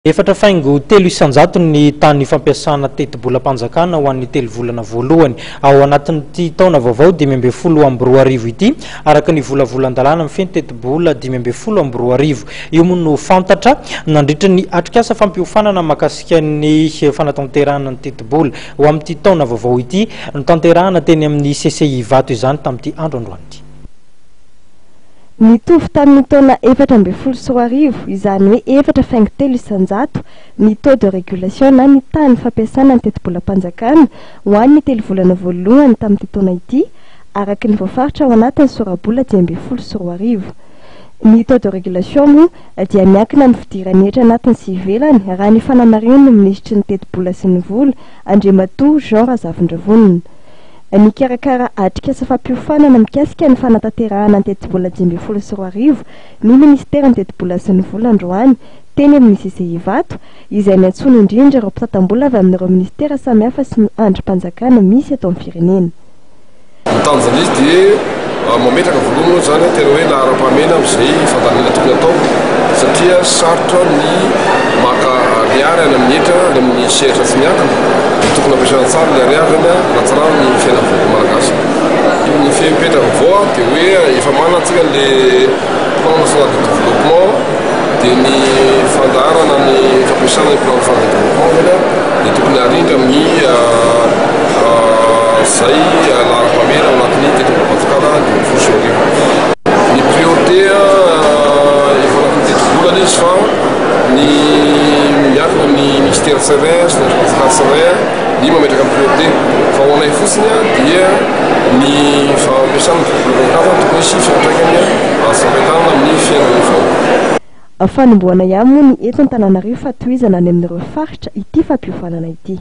4,3% ny tany fampiasana tetibolam-panjakana ho an'ny telo volana voalohany ao anatin'ity taona vaovao 2015 ity, araka ny volavolan-dalàna mifehy ny tetibola 2015. Io moa no fantatra nandritra ny atrikasa fampiofanana mahakasika ny fanatanterahana ny tetibola ho amin'ity taona vaovao ity, notanterahana teny amin'ny CCI Ivato izany tamin'ity andro androany ity. Nitovy tamin'ny taona 2014, izany hoe 4,3%, ny taux de régulation na ny tahan'ny fampiasana ny tetibolam-panjakana ho an'ny telo volana voalohany tamin'ity taona ity, araka ny voafaritra ao anatin'ny sora-bola 2015. Ny taux de régulation moa dia miankina amin'ny fidiran'ny hetra anatiny sy ivelany, raha ny fanamarihan'ny minisitry ny tetibola sy ny vola, Andriamatoa Jean Razafindravonona. Nikarakara atrikasa fampiofanana mikasika ny fanatanterahana ny tetibola 2015 ny minisiteran'ny tetibola sy ny vola androany teny amin'ny CCI Ivato, izay niantsoana indrindra ireo mpitantam-bola avy amin'ireo minisitera samihafa sy ny andrim-panjakana misy eto amin'ny firenena. Ny tanjona izy dia mametraka voalohany moa izany tena hoe laharam-pahamehana amin'izay fandaniana tokony atao satria sarotra ny maka ariary any amin'ny hetra any amin'ny sehatra tsy miankina dia tokony ampiasaina tsara ilay ariary zany hanatsarana ny fiainan'ny vahoaka malagasy. Ny fepetra vaovao dia hoe efa manana antsika le plan national de développement dia ny fandaharana ny fampiasana ny plan national de développement zany dia tokony harindra amin'ny izay laharam-pahamehana ao anatin'ny tetibolam-panjakana 2015. Ny priorité efa anatin'ny tetibola ilay izy fa ny miankina amin'ny ministère tsirairay sy ny andrim-panjakana tsirairay ny mametraka ny priorité fa ho anay fotsiny dia ny fampiasana ny tetibolam-panjakana tokony hisy fiantraikany azo tsapain-tanana amin'ny fiainan'ny vahoaka. Fanombohana ihany moa ny eto Antananarivo fa tohizana any amin'ireo faritra ity fampiofanana ity.